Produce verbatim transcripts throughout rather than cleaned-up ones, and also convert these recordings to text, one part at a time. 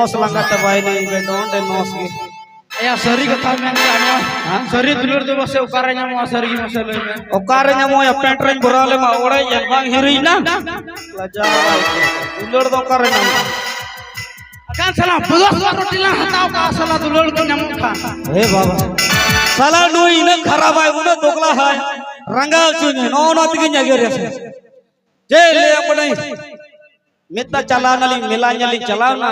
ᱱᱚᱥ ᱞᱟᱸᱜᱟ ᱪᱟᱵᱟᱭᱮᱱᱟᱹᱧ ᱤᱧ ᱫᱚ ᱚᱸᱰᱮ ᱱᱚᱥ ᱜᱮ᱾ ᱭᱟ, ᱥᱟᱹᱨᱤ ᱠᱟᱛᱷᱟ ᱢᱮᱱ ᱠᱮᱫᱟ ᱱᱚᱣᱟ᱾ ᱦᱮᱸ? ᱥᱟᱹᱨᱤ ᱫᱩᱞᱟᱹᱲ ᱫᱚ ᱯᱟᱥᱮ ᱚᱠᱟᱨᱮ ᱧᱟᱢᱚᱜᱼᱟ? ᱥᱟᱹᱨᱤ ᱜᱮ ᱢᱟᱥᱮ ᱞᱟᱹᱭ ᱢᱮ᱾ ᱚᱠᱟᱨᱮ ᱧᱟᱢᱚᱜᱼᱟ? ᱯᱮᱱᱴ ᱨᱮᱧ ᱵᱷᱚᱨᱟᱣ ᱞᱮᱢᱟ, ᱚᱲᱮᱡ ᱮᱱ ᱵᱟᱝ ᱦᱤᱨᱤᱡ ᱮᱱᱟ᱾ ᱞᱟᱡᱟᱣ᱾ ᱫᱩᱞᱟᱹᱲ ᱫᱚ ᱚᱠᱟᱨᱮ ᱧᱟᱢᱚᱜᱼᱟ? ᱟᱠᱟᱱ ᱥᱟᱞᱟ ᱵᱚᱫᱚᱥ ᱨᱚᱴᱤ ᱞᱟᱝ ᱦᱟᱛᱟᱣ ᱠᱟᱜᱼᱟ, ᱥᱟᱞᱟ ᱫᱩᱞᱟᱹᱲ ᱠᱚ ᱧᱟᱢᱚᱜ ᱠᱷᱟᱱ᱾ ᱦᱮ ᱵᱟᱵᱟ, ᱥᱟᱞᱟ ᱱᱩᱭ ᱤᱱᱟᱹᱜ ᱠᱷᱟᱨᱟᱯᱟᱭ, ᱩᱱᱟᱹᱜ ᱫᱚᱜᱽᱞᱟ ᱦᱟᱭ, ᱨᱟᱸᱜᱟᱣ ᱦᱚᱪᱚᱧ, ᱱᱚᱜᱼᱚ ᱱᱚᱣᱟ ᱛᱮᱜᱮᱧ ᱟᱜᱮᱨᱮ᱾ ᱪᱮᱫ ᱞᱟᱹᱭᱟ ᱵᱚᱞᱮ? ᱢᱮᱛᱟ ᱪᱟᱞᱟᱣ ᱱᱟᱞᱤᱧ, ᱢᱮᱞᱟ ᱧᱮᱞ ᱞᱤᱧ ᱪᱟᱞᱟᱣ ᱱᱟ᱾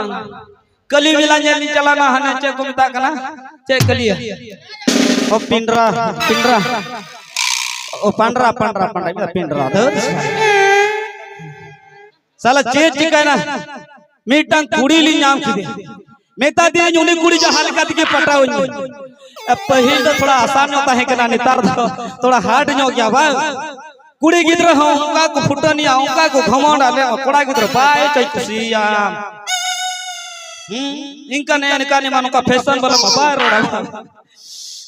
ᱠᱟᱹᱞᱤ ᱢᱮᱞᱟ ᱧᱮᱞ ᱞᱤᱧ ᱪᱟᱞᱟᱣ ᱱᱟ, ᱦᱟᱱᱮ ᱪᱮᱫ ᱠᱚ ᱢᱮᱛᱟᱜ ᱠᱟᱱᱟ? ᱪᱮᱫ ᱠᱟᱹᱞᱤᱭᱟ? ᱚ, ᱯᱤᱱᱰᱨᱟ, ᱯᱤᱱᱰᱨᱟ᱾ ᱚ, ᱯᱟᱱᱰᱨᱟ, ᱯᱟᱱᱰᱨᱟ, ᱯᱟᱱᱰᱨᱟ, ᱯᱤᱱᱰᱨᱟ᱾ ᱫᱷᱟᱹᱨ᱾ ᱥᱟᱞᱟ ᱪᱮᱫ ᱪᱤᱠᱟᱭᱱᱟ? ᱢᱤᱫᱴᱟᱝ ᱠᱩᱲᱤ ᱞᱤᱧ ᱧᱟᱢ ᱠᱮᱫᱮᱭᱟ᱾ ᱢᱮᱛᱟ ᱫᱤᱭᱟᱹᱧ, ᱩᱱᱤ ᱠᱩᱲᱤ ᱡᱟᱦᱟᱸ ᱞᱮᱠᱟ ᱛᱮᱜᱮ ᱯᱟᱴᱟᱣᱟᱹᱧ ᱢᱮ᱾ ᱮ, ᱯᱟᱹᱦᱤᱞ ᱫᱚ ᱛᱷᱚᱲᱟ ᱟᱥᱟᱱ ᱧᱚᱜ ᱛᱟᱦᱮᱸ ᱠᱟᱱᱟ, ᱱᱮᱛᱟᱨ ᱫᱚ ᱛᱷᱚᱲᱟ ᱦᱟᱨᱰ ᱧᱚᱜ ᱜᱮᱭᱟ ᱵᱟᱝ? ᱠᱩᱲᱤ ᱜᱤᱫᱽᱨᱟᱹ ᱦᱚᱸ ᱚᱱᱠᱟ ᱠᱚ ᱯᱷᱩᱴᱟᱹᱱᱤᱭᱟ, ᱚᱱᱠᱟ ᱠᱚ ᱜᱷᱚᱢᱚᱱᱰ, ᱟᱞᱮ ᱢᱟ ᱠᱚᱲᱟ ᱜᱤᱫᱽᱨᱟᱹ ᱵᱟᱭ ᱪᱚᱭ ᱠᱩᱥᱤᱭᱟᱢ᱾ ᱦᱩᱸ, ᱤᱱᱠᱟᱹ ᱱᱮ ᱱᱤᱠᱟ ᱱᱮ ᱢᱟ ᱱᱚᱝᱠᱟ ᱯᱷᱮᱥᱚᱱ ᱵᱟᱞᱟ ᱢᱟ ᱵᱟᱭ ᱨᱚᱲᱟ᱾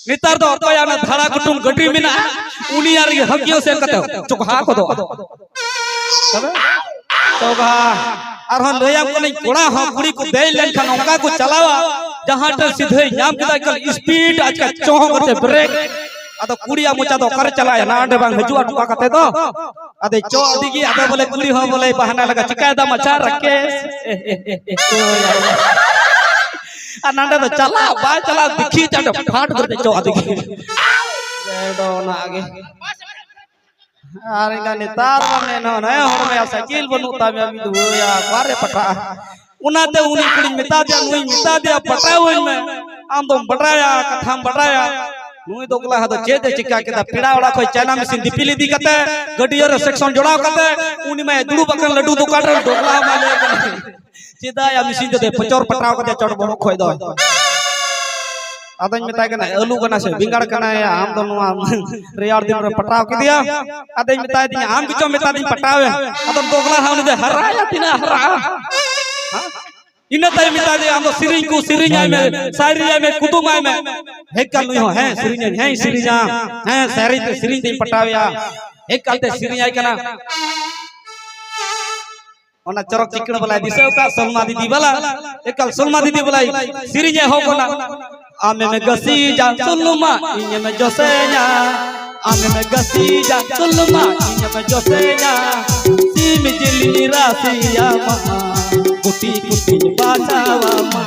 ᱱᱮᱛᱟᱨ ᱫᱚ ᱚᱠᱚᱭᱟᱜ ᱚᱱᱟ ᱫᱷᱟᱲᱟ ᱠᱩᱴᱩᱢ ᱜᱟᱹᱰᱤ ᱢᱮᱱᱟᱜᱼᱟ, ᱩᱱᱤᱭᱟᱜ ᱨᱮᱜᱮ ᱦᱟᱹᱠᱤᱭᱟᱹ ᱥᱮᱱ ᱠᱟᱛᱮ ᱪᱚᱠᱷᱟ ᱠᱚᱫᱚᱜᱼᱟ᱾ ᱛᱚᱵᱮ ᱪᱚᱠᱷᱟ᱾ ᱟᱨᱦᱚᱸ ᱞᱟᱹᱭᱟᱢ ᱠᱟᱹᱱᱟᱹᱧ, ᱠᱚᱲᱟ ᱦᱚᱸ ᱠᱩᱲᱤ ᱠᱚ ᱫᱮᱡ ᱞᱮᱱᱠᱷᱟᱱ ᱚᱱᱠᱟ ᱠᱚ ᱪᱟᱞᱟᱣᱟ, ᱡᱟᱦᱟᱸ ᱴᱷᱮᱱ ᱥᱤᱫᱷᱟᱹᱭ ᱧᱟᱢ ᱠᱮᱫᱟ, ᱮᱠᱟᱞ ᱥᱯᱤᱰ ᱟᱪᱠᱟ ᱪᱚᱦᱚᱸ ᱠᱟᱛᱮ ᱵᱨᱮᱠ᱾ ᱟᱫᱚ ᱠᱩᱲᱤᱭᱟᱜ ᱢᱚᱪᱟ ᱫᱚ ᱚᱠᱟᱨᱮ ᱪᱟᱞᱟᱜᱼᱟ, ᱱᱟᱰᱮ ᱵᱟᱝ ᱦᱤᱡᱩᱜᱼᱟ, ᱴᱚᱠᱟ ᱠᱟᱛᱮ ᱫᱚ᱾ ᱟᱫᱚ ᱪᱚ ᱟᱹᱰᱤ ᱜᱮ, ᱟᱫᱚ ᱵᱚᱞᱮ ᱠᱩᱲᱤ ᱦᱚᱸ ᱵᱚᱞᱮ ᱵᱟᱦᱟᱱᱟ ᱞᱟᱜᱟ, ᱪᱤᱠᱟᱭ ᱫᱟᱢ ᱟᱪᱪᱷᱟ ᱨᱟᱠᱮᱥ? ᱟᱨ ᱱᱟᱰᱮ ᱫᱚ ᱪᱟᱞᱟᱜ ᱵᱟᱭ ᱪᱟᱞᱟᱜ, ᱫᱤᱠᱷᱤ ᱪᱟᱰᱚ ᱯᱷᱟᱴ ᱠᱟᱛᱮ ᱪᱚ ᱟᱹᱰᱤ ᱜᱮ᱾ ᱚᱱᱟ ᱜᱮ᱾ ᱟᱨ ᱤᱱᱠᱟ ᱱᱮᱛᱟᱨ ᱢᱟ ᱢᱮᱱ ᱦᱚᱸ, ᱦᱮᱸ, ᱦᱚᱲ ᱢᱮᱭᱟ ᱥᱟᱭᱠᱮᱞ ᱵᱟᱹᱱᱩᱜ ᱛᱟᱢ, ᱢᱤᱫ ᱫᱩᱣᱟᱹᱭᱟ, ᱚᱠᱟᱨᱮ ᱯᱟᱴᱟᱜᱼᱟ? ᱚᱱᱟᱛᱮ ᱩᱱᱤ ᱠᱩᱲᱤᱧ ᱢᱮᱛᱟ ᱫᱮᱭᱟ, ᱱᱩᱭ ᱢᱮᱛᱟ ᱫᱮᱭᱟ, ᱯᱟᱴᱟᱣᱟᱹᱧ ᱢᱮ, ᱟᱢ ᱫᱚᱢ ᱵᱟᱰᱟᱭᱟ, ᱠᱟᱛᱷᱟᱢ ᱵᱟᱰᱟᱭᱟ᱾ ᱱᱩᱭ ᱫᱚᱜᱽᱞᱟ ᱦᱟᱫᱚ ᱪᱮᱫ ᱮ ᱪᱤᱠᱟ ᱠᱮᱫᱟ? ᱯᱮᱲᱟ ᱚᱲᱟᱜ ᱠᱷᱚᱱ ᱪᱟᱭᱱᱟ ᱢᱮᱥᱤᱱ ᱫᱤᱯᱤᱞ ᱤᱫᱤ ᱠᱟᱛᱮ, ᱜᱟᱹᱰᱭᱟᱹ ᱨᱮ ᱥᱮᱠᱥᱚᱱ ᱡᱚᱲᱟᱣ ᱠᱟᱛᱮ, ᱩᱱᱤ ᱢᱟᱭ ᱫᱩᱲᱩᱵ ᱟᱠᱟᱱ ᱞᱟᱹᱰᱩ ᱫᱚᱠᱟᱱ ᱨᱮ, ᱫᱚᱜᱽᱞᱟ ᱢᱟᱭ ᱞᱟᱹᱭ ᱠᱟᱱᱟ, ᱪᱮᱫᱟᱜ ᱭᱟ ᱢᱮᱥᱤᱱ ᱛᱮᱫᱚᱭ ᱯᱚᱪᱚᱨ ᱯᱟᱴᱟᱣ ᱠᱟᱫᱮᱭᱟ ᱪᱚᱴ ᱵᱚᱦᱚᱜ ᱠᱷᱚᱡ ᱫᱚ? ᱟᱫᱚᱧ ᱢᱮᱛᱟᱭ ᱠᱟᱱᱟ, ᱟᱹᱞᱩ ᱠᱟᱱᱟ ᱥᱮ ᱵᱮᱸᱜᱟᱲ ᱠᱟᱱᱟᱭ, ᱟᱢ ᱫᱚ ᱱᱚᱣᱟ ᱨᱮᱭᱟᱲ ᱫᱤᱱ ᱨᱮ ᱯᱟᱴᱟᱣ ᱠᱮᱫᱮᱭᱟ? ᱟᱫᱚᱧ ᱢᱮᱛᱟᱭ ᱫᱤᱧᱟ, ᱟᱢ ᱜᱮᱪᱚᱢ ᱢᱮᱛᱟ ᱫᱤᱧ ᱯᱟᱴᱟᱣᱮ᱾ ᱟᱫᱚ ᱫᱚᱜᱽᱞᱟ ᱦᱟᱸᱜ ᱩᱱᱤ ᱫᱚᱭ ᱦᱟᱨᱟᱭᱟ, ᱛᱤᱱᱟᱹᱜ ᱦᱟᱨᱟᱜᱼᱟ? ᱦᱮᱸ? ᱤᱱᱟᱹ ᱛᱟᱭᱚᱢ ᱢᱮᱛᱟ ᱫᱤᱧᱟ, ᱟᱢ ᱫᱚ ᱥᱮᱨᱮᱧ ᱠᱚ ᱥᱮᱨᱮᱧ ᱟᱭ ᱢᱮ, ᱥᱟᱭᱨᱤ ᱟᱭ ᱢᱮ, ᱠᱩᱫᱩᱢ ᱟᱭ ᱢᱮ᱾ ᱦᱮᱡ ᱠᱟᱱ ᱱᱩᱭ ᱦᱚᱸ, ᱦᱮᱸ, ᱥᱮᱨᱮᱧ ᱟᱹᱧ, ᱦᱮᱸ, ᱥᱮᱨᱮᱧᱟ, ᱦᱮᱸ, ᱥᱟᱭᱨᱤ ᱛᱮ ᱥᱮᱨᱮᱧ ᱛᱮᱧ ᱯᱟᱴᱟᱣᱮᱭᱟ᱾ ᱦᱮᱡ ᱠᱟᱱ ᱛᱮ ᱥᱮᱨᱮᱧ ᱟᱭ ᱠᱟᱱᱟ᱾ ᱚᱱᱟ ᱪᱚᱨᱚᱠ ᱪᱤᱠᱟᱹᱲ ᱵᱟᱞᱟᱭ ᱫᱤᱥᱟᱹ ᱟᱠᱟᱫ ᱥᱚᱞᱢᱟ ᱫᱤᱫᱤ ᱵᱟᱞᱟ, ᱮᱠᱟᱞ ᱥᱚᱞᱢᱟ ᱫᱤᱫᱤ ᱵᱟᱞᱟᱭ ᱥᱮᱨᱮᱧ ᱮᱦᱚᱵ ᱠᱟᱱᱟ᱾ ᱟᱢᱮᱢ ᱜᱟᱹᱥᱤᱡᱟ ᱥᱚᱞᱢᱟ, ᱤᱧᱮᱢ ᱡᱚᱥᱮᱧᱟ᱾ ᱟᱢᱮᱢ ᱜᱟᱹᱥᱤᱡᱟ ᱥᱚᱞᱢᱟ, ᱤᱧᱮᱢ ᱡᱚᱥᱮᱧᱟ᱾ ᱥᱤᱢ ᱡᱤᱞᱤᱧ ᱨᱟᱥᱮᱭᱟᱢᱟ, ᱠᱩᱴᱤ ᱠᱩᱴᱤᱧ ᱵᱟᱪᱷᱟᱣᱟᱢᱟ᱾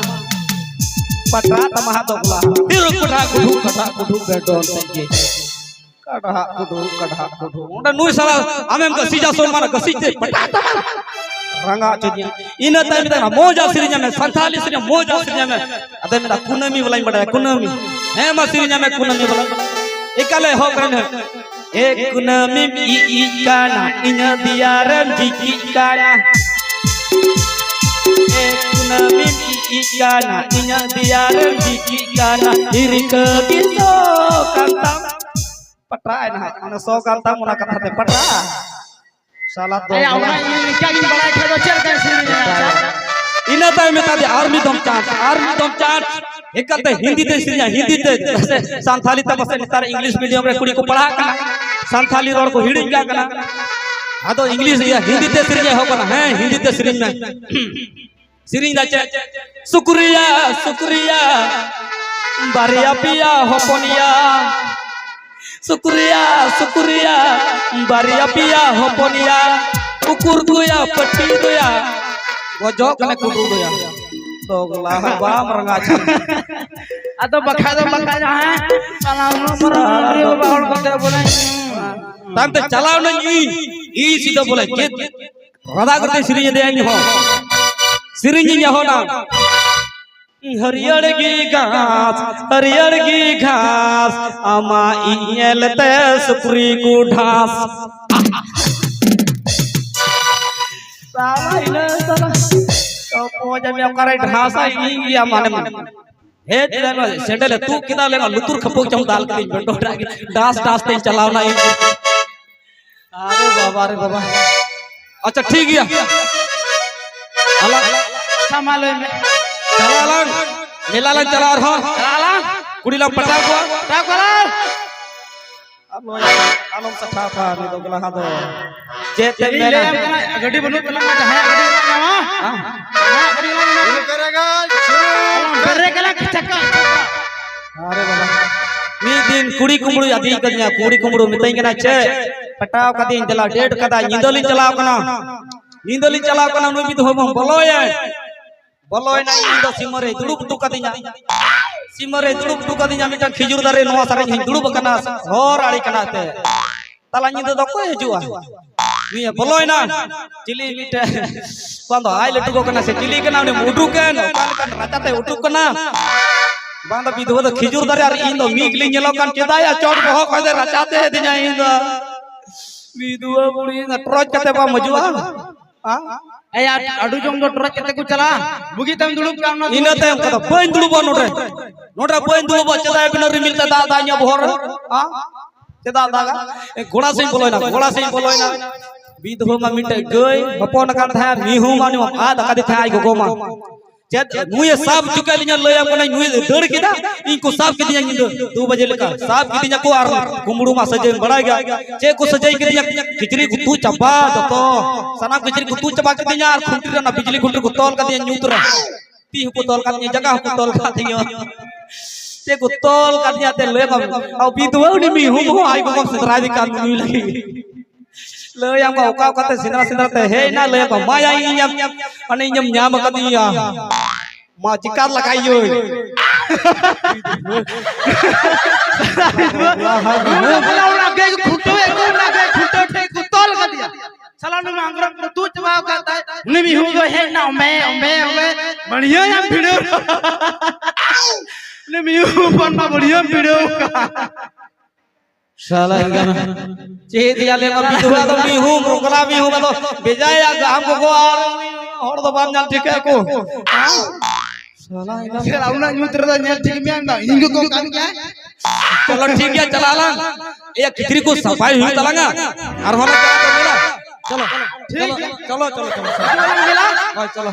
ᱯᱟᱴᱟ ᱛᱟᱢᱟ ᱦᱟᱛ ᱫᱚ ᱵᱚᱞᱟ᱾ ᱦᱤᱨᱩ ᱠᱩᱰᱷᱟ ᱠᱩᱰᱷᱩ, ᱠᱟᱰᱷᱟ ᱠᱩᱰᱷᱩ, ᱵᱮᱰᱚᱱ ᱛᱮᱜᱮ᱾ ᱠᱟᱰᱷᱟ ᱠᱩᱰᱷᱩ, ᱠᱟᱰᱷᱟ ᱠᱩᱰᱷᱩ᱾ ᱚᱸᱰᱮ ᱱᱩᱭ ᱥᱟᱞᱟ ᱟᱢᱮᱢ ᱜᱟᱹᱥᱤᱡᱟ ᱥᱚᱞᱢᱟ, ᱜᱟᱹᱥᱤᱡ ᱛᱮ ᱯᱟᱴᱟ ᱛᱟᱢᱟ᱾ ᱨᱟᱸᱜᱟ ᱦᱚᱪᱚ ᱫᱤᱭᱟ᱾ ᱤᱱᱟᱹ ᱛᱟᱭᱚᱢ ᱢᱮᱛᱟᱜ ᱠᱟᱱᱟ, ᱢᱚᱡᱟ ᱥᱮᱨᱮᱧᱟ ᱢᱮ, ᱥᱟᱱᱛᱷᱟᱞᱤ ᱥᱮᱨᱮᱧᱟ, ᱢᱚᱡᱟ ᱥᱮᱨᱮᱧᱟ ᱢᱮ᱾ ᱟᱫᱚ ᱢᱮᱱᱫᱟ, ᱠᱩᱱᱟᱹᱢᱤ ᱵᱟᱞᱟᱧ ᱵᱟᱰᱟᱭᱟ, ᱠᱩᱱᱟᱹᱢᱤ᱾ ᱦᱮᱸ, ᱢᱟ ᱥᱮᱨᱮᱧᱟ ᱢᱮ, ᱠᱩᱱᱟᱹᱢᱤ ᱵᱟᱞᱟ᱾ ᱮᱠᱟᱞᱮ ᱮᱦᱚᱵ ᱠᱟᱱᱟ᱾ ᱮ ᱠᱩᱱᱟᱹᱢᱤᱢ ᱤᱡ ᱤᱡ ᱠᱟᱱᱟ, ᱤᱧᱟᱹᱜ ᱫᱮᱭᱟ ᱨᱮᱢ ᱡᱤᱠᱤᱜ ᱠᱟᱱᱟ᱾ ᱮ ᱠᱩᱱᱟᱹᱢᱤᱢ ᱤᱡ ᱤᱡ ᱠᱟᱱᱟ, ᱤᱧᱟᱹᱜ ᱫᱮᱭᱟ ᱨᱮᱢ ᱡᱤᱠᱤᱜ ᱠᱟᱱᱟ᱾ ᱦᱤᱨᱠᱟᱹ ᱜᱮ ᱥᱚ ᱠᱟᱱ ᱛᱟᱢ᱾ ᱯᱟᱴᱟᱭ ᱱᱟᱦᱟᱜ, ᱚᱱᱟ ᱥᱚ ᱠᱟᱱ ᱛᱟᱢ, ᱚᱱᱟ ᱠᱟᱛᱷᱟ ᱛᱮ ᱯᱟᱴᱟ᱾ ᱥᱟᱞᱟ ᱫᱚ ᱟᱭᱟ, ᱵᱚᱞᱟ᱾ ᱚᱱᱟ ᱤᱧ ᱤᱱᱠᱟ ᱜᱤᱧ ᱵᱟᱲᱟᱭ ᱠᱷᱟᱡ ᱫᱚ ᱪᱮᱫ ᱞᱮᱠᱟᱧ ᱥᱮᱨᱮᱧᱟ? ᱤᱱᱟᱹ ᱛᱟᱭᱚᱢ ᱢᱮᱛᱟ ᱫᱮᱭᱟ, ᱟᱨ ᱢᱤᱫ ᱫᱚᱢ ᱪᱟᱱᱥ, ᱟᱨ ᱢᱤᱫ ᱫᱚᱢ ᱪᱟᱱᱥ᱾ ᱮᱠᱟᱞ ᱛᱮ ᱦᱤᱱᱫᱤ ᱛᱮ ᱥᱮᱨᱮᱧᱟ, ᱦᱤᱱᱫᱤ ᱛᱮ᱾ ᱥᱟᱱᱛᱷᱟᱞᱤ ᱛᱮ ᱯᱟᱥᱮ ᱱᱮᱛᱟᱨ ᱤᱝᱞᱤᱥ ᱢᱤᱰᱤᱭᱟᱢ ᱨᱮ ᱠᱩᱲᱤ ᱠᱚ ᱯᱟᱲᱦᱟᱜ ᱠᱟᱱᱟ, ᱥᱟᱱᱛᱷᱟᱞᱤ ᱨᱚᱲ ᱠᱚ ᱦᱤᱲᱤᱧ ᱠᱟᱜ ᱠᱟᱱᱟ᱾ ᱟᱫᱚ ᱤᱝᱞᱤᱥ, ᱤᱭᱟᱹ, ᱦᱤᱱᱫᱤ ᱛᱮ ᱥᱮᱨᱮᱧ ᱮᱦᱚᱵ ᱠᱟᱱᱟ᱾ ᱦᱮᱸ, ᱦᱤᱱᱫᱤ ᱛᱮ ᱥᱮᱨᱮᱧ ᱢᱮ᱾ ᱥᱮᱨᱮᱧ ᱫᱟ ᱪᱮᱫ? ᱥᱩᱠᱨᱤᱭᱟ, ᱥᱩᱠᱨᱤᱭᱟ, ᱵᱟᱨᱭᱟ ᱯᱮᱭᱟ ᱦᱚᱯᱚᱱᱤᱭᱟ᱾ ᱥᱩᱠᱨᱤᱭᱟ, ᱥᱩᱠᱨᱤᱭᱟ, ᱵᱟᱨᱭᱟ ᱯᱮᱭᱟ ᱦᱚᱯᱚᱱᱤᱭᱟ᱾ ᱩᱠᱩᱨ ᱫᱚᱭᱟ, ᱯᱟᱹᱴᱤ ᱫᱚᱭᱟ᱾ ᱜᱚᱡᱚᱜ ᱠᱟᱱᱟ ᱠᱩᱰᱩ ᱫᱚᱭᱟ᱾ ᱫᱚᱜᱽᱞᱟ ᱦᱚᱸ ᱵᱟᱢ ᱨᱟᱸᱜᱟ ᱪᱷᱟᱱᱟ᱾ ᱟᱫᱚ ᱵᱟᱠᱷᱟᱡ ᱫᱚ ᱵᱟᱠᱷᱟᱡ ᱫᱚ, ᱦᱮᱸ? ᱥᱟᱞᱟ ᱩᱱᱟᱹᱜ ᱢᱟᱨᱟᱝ ᱢᱟᱹᱱᱢᱤ ᱵᱟᱵᱟ ᱦᱚᱲ ᱠᱟᱛᱮ ᱵᱚᱞᱮ᱾ ᱛᱟᱭᱚᱢ ᱛᱮ ᱪᱟᱞᱟᱣ ᱱᱟᱹᱧ ᱤᱧ, ᱤᱧ ᱥᱤᱫᱷᱟᱹ ᱵᱚᱞᱮ ᱪᱮᱫ ᱨᱟᱫᱟ ᱠᱟᱛᱮ ᱥᱮᱨᱮᱧ ᱟᱫᱮᱭᱟ ᱤᱧ ᱦᱚᱸ᱾ ᱥᱮᱨᱮᱧ ᱤᱧ ᱮᱦᱚᱵᱟ᱾ ᱦᱟᱹᱨᱭᱟᱹᱲ ᱜᱮ ᱜᱷᱟᱥ, ᱦᱟᱹᱨᱭᱟᱹᱲ ᱜᱮ ᱜᱷᱟᱥ, ᱟᱢᱟᱜ ᱤᱧ ᱧᱮᱞ ᱛᱮ ᱥᱩᱠᱨᱤ ᱠᱚ ᱰᱷᱟᱥ᱾ ᱥᱟᱞᱟ ᱤᱱᱟᱹ ᱥᱟᱞᱟ᱾ ᱛᱚ ᱯᱚᱡᱟ ᱢᱮ ᱚᱠᱟᱨᱮ ᱰᱷᱟᱥᱟ ᱤᱧ ᱜᱮᱭᱟ ᱢᱟᱱᱮ ᱢᱟᱱᱮ᱾ ᱦᱮᱡ ᱞᱮᱱᱟ, ᱥᱮᱸᱰᱮᱞᱮ ᱛᱩᱫ ᱠᱮᱫᱟ, ᱞᱮᱱᱟ ᱞᱩᱛᱩᱨ ᱠᱷᱟᱹᱯᱟᱹᱜ ᱪᱚᱝ ᱫᱟᱞ ᱠᱮᱫᱟᱹᱧ, ᱵᱮᱰᱚ ᱰᱟᱜ ᱜᱮ ᱰᱟᱥ ᱰᱟᱥ ᱛᱮᱧ ᱪᱟᱞᱟᱣᱱᱟ ᱤᱧ᱾ ᱟᱨᱮ ᱵᱟᱵᱟ ᱨᱮ ᱵᱟᱵᱟ᱾ ᱟᱪᱪᱷᱟ, ᱴᱷᱤᱠ ᱜᱮᱭᱟ᱾ ᱟᱞᱟᱝ ᱟᱪᱪᱷᱟ, ᱢᱟ ᱞᱟᱹᱭ ᱢᱮ᱾ ᱪᱟᱞᱟᱜ ᱟᱞᱟᱝ, ᱢᱮᱞᱟ ᱞᱟᱝ ᱪᱟᱞᱟᱜᱼᱟ ᱟᱨᱦᱚᱸ᱾ ᱪᱟᱞᱟᱜ ᱟᱞᱟᱝ᱾ ᱠᱩᱲᱤ ᱞᱟᱝ ᱯᱟᱴᱟᱣ ᱠᱚᱣᱟ᱾ ᱯᱟᱴᱟᱣ ᱠᱚᱣᱟ ᱞᱟᱝ᱾ ᱟᱞᱚᱢ ᱥᱟᱠᱷᱟᱣ ᱠᱚᱣᱟ, ᱱᱤᱛᱚᱜ ᱜᱮ ᱞᱟᱦᱟ ᱫᱚ᱾ ᱪᱮᱫ ᱮᱢ ᱪᱮᱫ ᱤᱧ ᱢᱮᱱᱟ? ᱞᱟᱹᱭᱟᱢ ᱠᱟᱱᱟ, ᱜᱟᱹᱰᱤ ᱵᱟᱹᱱᱩᱜ ᱛᱟᱞᱟᱝᱟ, ᱡᱟᱦᱟᱸᱭᱟᱜ ᱜᱟᱹᱰᱤ ᱢᱮᱱᱟᱜ ᱛᱟᱢᱟ? ᱦᱮᱸ? ᱡᱟᱦᱟᱸᱭᱟᱜ ᱜᱟᱹᱰᱤ ᱢᱮᱱᱟᱜ ᱛᱟᱢᱟ? ᱟᱞᱚᱢ ᱵᱮᱨᱮᱠ ᱟᱞᱟᱝ, ᱪᱟᱠᱟ, ᱪᱟᱠᱟ᱾ ᱟᱨᱮ ᱵᱟᱵᱟ, ᱢᱤᱫ ᱫᱤᱱ ᱠᱩᱲᱤ ᱠᱩᱢᱵᱽᱲᱩᱭ ᱟᱫᱮ ᱠᱟᱫᱤᱧᱟ, ᱠᱩᱲᱤ ᱠᱩᱢᱵᱽᱲᱩ ᱢᱤᱛᱟᱹᱧ ᱠᱟᱱᱟ, "ᱪᱮᱫ? ᱯᱟᱴᱟᱣ ᱠᱟᱫᱤᱧ, ᱫᱮᱞᱟ, ᱰᱮᱴ ᱠᱟᱫᱟ, ᱧᱤᱫᱟᱹ ᱞᱤᱧ ᱪᱟᱞᱟᱣ ᱠᱟᱱᱟ, ᱧᱤᱫᱟᱹ ᱞᱤᱧ ᱪᱟᱞᱟᱣ ᱠᱟᱱᱟ, ᱱᱩᱭ ᱵᱤᱫᱷᱩᱣᱟᱹ ᱵᱟᱹᱦᱩ ᱵᱚᱞᱚᱭᱮᱱ, ᱵᱚᱞᱚᱭᱮᱱᱟ, ᱤᱧ ᱫᱚ ᱥᱤᱢᱟᱹ ᱨᱮ ᱫᱩᱲᱩᱵ ᱦᱚᱴᱚ ᱠᱟᱫᱤᱧᱟ, ᱥᱤᱢᱟᱹ ᱨᱮ ᱫᱩᱲᱩᱵ ᱦᱚᱴᱚ ᱠᱟᱫᱤᱧᱟ, ᱢᱤᱫᱴᱟᱝ ᱠᱷᱤᱡᱩᱨ ᱫᱟᱨᱮ ᱱᱚᱣᱟ ᱥᱟᱨᱮᱡ ᱦᱚᱸᱧ ᱫᱩᱲᱩᱵ ᱟᱠᱟᱱᱟ, ᱦᱚᱨ ᱟᱲᱮ ᱠᱟᱱᱟ ᱛᱮ, ᱛᱟᱞᱟ ᱧᱤᱫᱟᱹ ᱫᱚ ᱚᱠᱚᱭ ᱦᱤᱡᱩᱜᱼᱟ?" ᱱᱩᱭᱮ ᱵᱚᱞᱚᱭᱮᱱᱟ, ᱪᱤᱞᱤ ᱢᱤᱫᱴᱮᱱ, ᱵᱟᱝ ᱫᱚ ᱟᱡ ᱞᱟᱹᱴᱩ ᱜᱚ ᱠᱟᱱᱟ ᱥᱮ ᱪᱤᱞᱤ ᱠᱟᱱᱟ, ᱩᱱᱤ ᱩᱰᱩᱠᱮᱱ, ᱚᱠᱟ ᱞᱮᱠᱟᱱ ᱨᱟᱪᱟᱛᱮ ᱩᱰᱩᱠ ᱠᱟᱱᱟ, ᱵᱟᱝ ᱫᱚ ᱵᱤᱫᱷᱩᱣᱟᱹ ᱫᱚ ᱠᱷᱤᱡᱩᱨ ᱫᱟᱨᱮ ᱟᱨ ᱤᱧ ᱫᱚ ᱢᱤᱫ ᱜᱮᱞᱤᱧ ᱧᱮᱞᱚᱜ ᱠᱟᱱ, ᱪᱮᱫᱟᱜ ᱭᱟ ᱪᱚᱴ ᱵᱚᱦᱚᱜ ᱠᱷᱚᱱ ᱫᱚ ᱨᱟᱪᱟᱛᱮ ᱤᱫᱤᱧᱟ ᱤᱧ ᱫᱚ᱾ ᱵᱤᱫᱷᱩᱣᱟᱹ ᱵᱩᱲᱦᱤ ᱴᱚᱨᱪ ᱠᱟᱛᱮ ᱵᱟᱢ ᱦᱤᱡᱩᱜᱼᱟ? ᱦᱮᱸ? ᱮᱭ, ᱟᱰ-, ᱟᱰᱩ ᱡᱚᱝ ᱫᱚ ᱴᱚᱨᱪ ᱠᱟᱛᱮ ᱠᱚ ᱪᱟᱞᱟᱜᱼᱟ, ᱵᱩᱜᱤ ᱛᱮᱢ ᱫᱩᱲᱩᱵ ᱠᱟᱜ ᱚᱱᱟ ᱤᱱᱟᱹ ᱛᱟᱭᱚᱢ ᱠᱚᱫᱚ ᱵᱟᱹᱧ ᱫᱩᱲᱩᱵᱚᱜᱼᱟ ᱱᱚᱰᱮ᱾ ᱱᱚᱰᱮ ᱵᱟᱹᱧ ᱫᱩᱲᱩᱵᱚᱜᱼᱟ, ᱪᱮᱫᱟᱜ ᱵᱤᱱᱟᱹ ᱨᱤᱢᱤᱞ ᱛᱮ ᱫᱟᱜ ᱫᱟᱜ ᱤᱧᱟᱹᱜ ᱵᱚᱦᱚᱜ ᱨᱮ? ᱦᱮᱸ? ᱪᱮᱫᱟᱜ ᱫᱟᱜᱟ? ᱮ, ᱜᱚᱲᱟ ᱥᱮᱫ ᱵᱚᱞᱚᱭᱮᱱᱟ, ᱜᱚᱲᱟ ᱥᱮᱫ ᱵᱚᱞᱚᱭᱮᱱᱟ᱾ ᱵᱤᱫᱷᱩᱣᱟᱹ ᱢᱟ ᱢᱤᱫᱴᱮᱡ ᱜᱟᱹᱭ ᱦᱚᱯᱚᱱ ᱟᱠᱟᱱ ᱛᱟᱦᱮᱸᱫ, ᱢᱤᱦᱩ ᱢᱟ ᱩᱱᱤ ᱢᱟ ᱟᱫ ᱟᱠᱟᱫᱮ ᱛᱟᱦᱮᱸᱫ ᱟᱡ ᱜᱚᱜᱚ ᱢᱟ᱾ ᱪᱮᱫ ᱱᱩᱭᱮ ᱥᱟᱵ ᱦᱚᱪᱚ ᱠᱮᱫ ᱞᱤᱧᱟ, ᱞᱟᱹᱭᱟᱢ ᱠᱟᱹᱱᱟᱹᱧ, ᱱᱩᱭᱮ ᱫᱟᱹᱲ ᱠᱮᱫᱟ, ᱤᱧ ᱠᱚ ᱥᱟᱵ ᱠᱤᱫᱤᱧᱟ ᱧᱤᱫᱟᱹ ᱫᱩ ᱵᱟᱡᱮ ᱞᱮᱠᱟ᱾ ᱥᱟᱵ ᱠᱤᱫᱤᱧᱟ ᱠᱚ ᱟᱨ ᱠᱩᱢᱵᱽᱲᱩ ᱢᱟ ᱥᱟᱹᱡᱟᱹᱭ ᱵᱟᱲᱟᱭ ᱜᱮᱭᱟ᱾ ᱪᱮᱫ ᱠᱚ ᱥᱟᱹᱡᱟᱹᱭ ᱠᱤᱫᱤᱧᱟ, ᱠᱤᱪᱨᱤᱡ ᱠᱚ ᱛᱩᱫ ᱪᱟᱵᱟ ᱡᱚᱛᱚ, ᱥᱟᱱᱟᱢ ᱠᱤᱪᱨᱤᱡ ᱠᱚ ᱛᱩᱫ ᱪᱟᱵᱟ ᱠᱤᱫᱤᱧᱟ ᱟᱨ ᱠᱷᱩᱱᱴᱤ ᱨᱮ ᱚᱱᱟ ᱵᱤᱡᱽᱞᱤ ᱠᱷᱩᱱᱴᱤ ᱨᱮᱠᱚ ᱛᱚᱞ ᱠᱟᱫᱤᱧᱟ ᱧᱩᱛ ᱨᱮ᱾ ᱛᱤ ᱦᱚᱸᱠᱚ ᱛᱚᱞ ᱠᱟᱫᱤᱧᱟ, ᱡᱟᱸᱜᱟ ᱦᱚᱸᱠᱚ ᱛᱚᱞ ᱠᱟᱫᱤᱧᱟ᱾ ᱪᱮᱫ ᱠᱚ ᱛᱚᱞ ᱠᱟᱫᱤᱧᱟ ᱛᱮ ᱞᱟᱹᱭ ᱢᱟ, ᱟᱨ ᱵᱤᱫᱷᱩᱣᱟᱹ ᱩᱱᱤ ᱢᱤᱦᱩ ᱦᱚᱸ ᱟᱡ ᱜᱚᱜᱚᱢ ᱥᱮᱸᱫᱽᱨᱟ ᱤᱫᱤ ᱠᱟᱱ ᱱᱩᱭ ᱞᱟᱹᱜᱤᱫ᱾ ᱞᱟᱹᱭᱟᱢ ᱠᱟ ᱚᱠᱟ ᱚᱠᱟᱛᱮ ᱥᱮᱸᱫᱽᱨᱟ ᱥᱮᱸᱫᱽᱨᱟ ᱛᱮ ᱦᱮᱡ ᱮᱱᱟ, ᱞᱟᱹᱭᱟᱢ ᱠᱟ ᱢᱟᱭᱟ ᱤᱧ ᱧᱟᱢ, ᱢᱟᱱᱮ ᱤᱧᱮᱢ ᱧᱟᱢ ᱟᱠᱟᱫᱤᱧᱟ᱾ ᱢᱟ ᱪᱤᱠᱟ ᱞᱟᱜᱟᱭ ᱭᱳᱭ᱾ ᱚᱱᱟ ᱜᱟᱹᱭ ᱠᱚ ᱠᱷᱩᱱᱴᱟᱹᱣ ᱮᱫ ᱠᱚ, ᱚᱱᱟ ᱜᱟᱹᱭ ᱠᱷᱩᱱᱴᱟᱹᱣ ᱴᱷᱮᱱ ᱠᱚ ᱛᱚᱞ ᱠᱟᱫᱮᱭᱟ᱾ ᱥᱟᱞᱟ ᱩᱱᱤ ᱢᱟ ᱟᱝᱨᱚᱵ ᱠᱚ ᱛᱩᱫ ᱪᱟᱵᱟ ᱟᱠᱟᱫ ᱛᱟᱭ᱾ ᱩᱱᱤ ᱢᱤᱦᱩ ᱫᱚ ᱦᱮᱡ ᱮᱱᱟ, ᱚᱢᱮ, ᱚᱢᱮ, ᱚᱢᱮ, ᱵᱟᱹᱲᱤᱭᱟᱹ ᱭᱟᱢ ᱵᱷᱤᱲᱟᱹᱣ᱾ ᱩᱱᱤ ᱢᱤᱦᱩ ᱦᱚᱯᱚᱱ ᱢᱟ ᱵᱟᱹᱲᱤᱭᱟᱹᱢ ᱵᱷᱤᱲᱟᱹᱣ ᱠᱟᱜ᱾ ᱥᱟᱞᱟ ᱮᱱᱠᱷᱟᱱ ᱪᱮᱫ ᱭᱟ ᱞᱮ ᱢᱟ ᱵᱤᱫᱷᱩᱣᱟ ᱫᱚ ᱢᱤᱦᱩ, ᱢᱚᱜᱽᱞᱟ ᱢᱤᱦᱩ ᱢᱟ ᱫᱚ ᱵᱮᱡᱟᱭᱟ ᱟᱢ ᱜᱚᱜᱚ ᱟᱨ ᱦᱚᱲ ᱫᱚ ᱵᱟᱢ ᱧᱮᱞ ᱴᱷᱤᱠᱟᱹ ᱠᱚ᱾ ᱥᱟᱞᱟ ᱮᱱᱠᱷᱟᱱ ᱥᱟᱞᱟ ᱩᱱᱟᱹᱜ ᱧᱩᱛ ᱨᱮᱫᱚ ᱧᱮᱞ ᱴᱷᱤᱠ ᱢᱮᱭᱟ, ᱤᱧ ᱜᱚᱜᱚ ᱠᱟᱱ ᱜᱮᱭᱟᱭ᱾ ᱪᱚᱞᱚ ᱴᱷᱤᱠ ᱜᱮᱭᱟ, ᱪᱟᱞᱟᱜ ᱟᱞᱟᱝ᱾ ᱮᱭᱟ ᱠᱤᱪᱨᱤᱡ ᱠᱚ ᱥᱟᱯᱷᱟᱭ ᱦᱩᱭᱩᱜ ᱛᱟᱞᱟᱝᱟ᱾ ᱟᱨᱦᱚᱸ ᱞᱟᱝ ᱪᱟᱞᱟᱜ ᱛᱟᱵᱚᱱᱟ᱾ ᱪᱚᱞᱚ, ᱴᱷᱤᱠ ᱪᱚᱞᱚ, ᱜᱮᱭᱟ᱾ ᱪᱚᱞᱚ, ᱪᱚᱞᱚ, ᱪᱚᱞᱚ, ᱪᱚᱞᱚ᱾ ᱦᱤᱡᱩᱜ ᱟᱞᱟᱝ ᱢᱮᱞᱟ᱾ ᱦᱳᱭ, ᱪᱚᱞᱚ᱾